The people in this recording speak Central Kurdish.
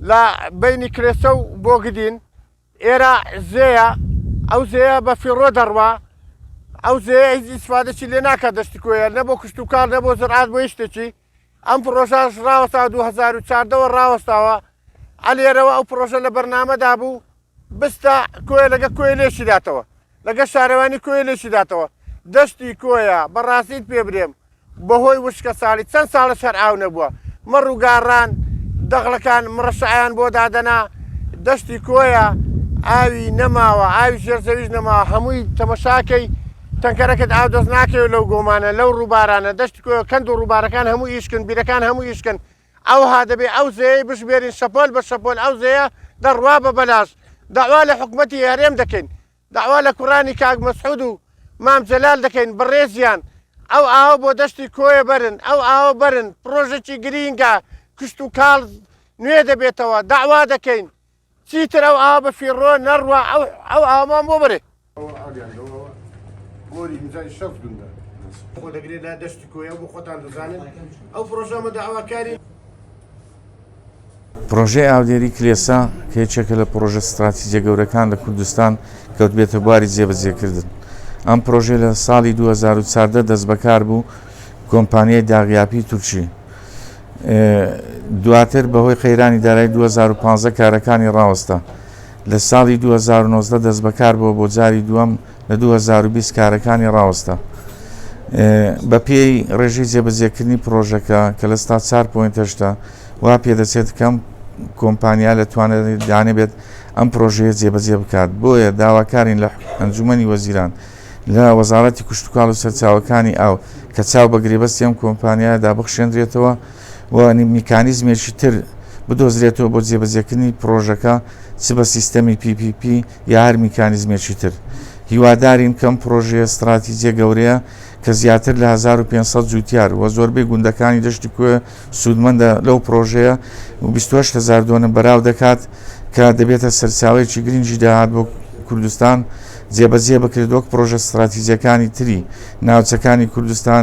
لە بەینی کلێسە و بۆگدین ئێرە زێیە ئەو زێیە بە فیڕۆ دەڕوا ئەو زێیە هیچ ئیسفادەکی لێ ناکات دەشتی کۆیە نە بۆ کشتوکاڵ نە بۆ زرعات بۆ هیچ شتێکی ئەم پڕۆژەش ڕاوەستاوە 2014 وە ڕاوەستاوە ئەلێرەوە ئەو پڕۆژە لە بەرنامەدا بوو بستە کۆیە لەگە کۆیە لێشی داتەوە لەگە شارەوانی کۆیە لێشی داتەوە دەشتی کۆیە بەڕاستیت پێ برێم بەهۆی وشکەساڵی چەند ساڵە شەر ئاو نەبووە مەڕ و گاڕان دەغڵەکان مڕەشەعیان بۆ دادەنا دەشتی کۆیە ئاوی نەماوە ئاوی ژێر زەویش نەماوە هەمووی تەمەشاکەی تەنکەرەکەت ئاو دەست ناکەوێت لەو گۆمانە لەو ڕووبارانە دەشتی کۆیە کەند و ڕووبارەکان هەموو ئیشکن بیرەکان هەموو ئیشکن ئەوها دەبێ ئەو زێیەی بژمێرین شەپۆل بە شەپۆل ئەو زێیە دەڕوا بە بەلاش داوا لە حکومەتی هەرێم دەکەین داوا لە کوڕانی کاک مەسعود و مام جەلال دەکەین بەڕێزیان ئەو ئاوە بۆ دەشتی کۆیە بەرن ئەو ئاوە بەرن پڕۆژەکی گرینگە کشت و کاڵ نوێ دەبێتەوە داوا دەکەین چیتر ئەو ئاوە بە فیڕۆ نەڕوا ئەو ئەو ئاوەمان بۆ بەرێ. ئەوە ئاویان دەوەوە بۆری ئیمزای شەست گوندە خۆ دەگرێت لە دەشتی کۆیە بۆ خۆتان دەزانن ئەو پڕۆژەمە داواکاری. پڕۆژەی ئاودێری کلێسە کە یەکێکە لە پڕۆژە ستراتیجیە گەورەکان لە کوردستان کەوتبێتە بواری جێبەجێکردن. ئەم پڕۆژەیە لە ساڵی 2014 دەستبەکار بوو کۆمپانیای داغیاپی تورکی دواتر بەهۆی قەیرانی دارایی 2015 کارەکانی ڕاوەستا. لە ساڵی 2019 دەستبەکار بووە بۆ جاری دووەم لە 2020 کارەکانی ڕاوەستا. بەپێی ڕێژەی جێبەجێکردنی پڕۆژەکە کە لە ستا چار point هەشتە، وا پێدەچێت کەم کۆمپانیا لە توانایدا نەبێت ئەم پڕۆژەیە جێبەجێ بکات، بۆیە داواکارین لە ئەنجوومەنی وەزیران، لە وەزاڕەتی کشتوکاڵ و سەرچاوەکانی ئاو کە چاو بە گرێبەستی ئەم کۆمپانیایەدا بخشێندرێتەوە و میکانیزمێکی تر بدۆزرێتەوە بۆ جێبەجێکردنی پڕۆژەکە چ بە سیستەمی PPP یا هەر میکانیزمێکی تر. هیوادارین کە ئەم پڕۆژەیە ستراتیجیە گەورەیە کە زیاتر لە 1500 جوتیار و زۆربەی گوندەکانی دەشتی کۆیە سوودمەندە لەو پڕۆژەیە و 28 هەزار دۆنم بەراو دەکات کە دەبێتە سەرچاوەیەکی گرنگی داهات بۆ کوردستان جێبەجێ بکرێت وەک پڕۆژە ستراتیجیەکانی تری ناوچەکانی کوردستان.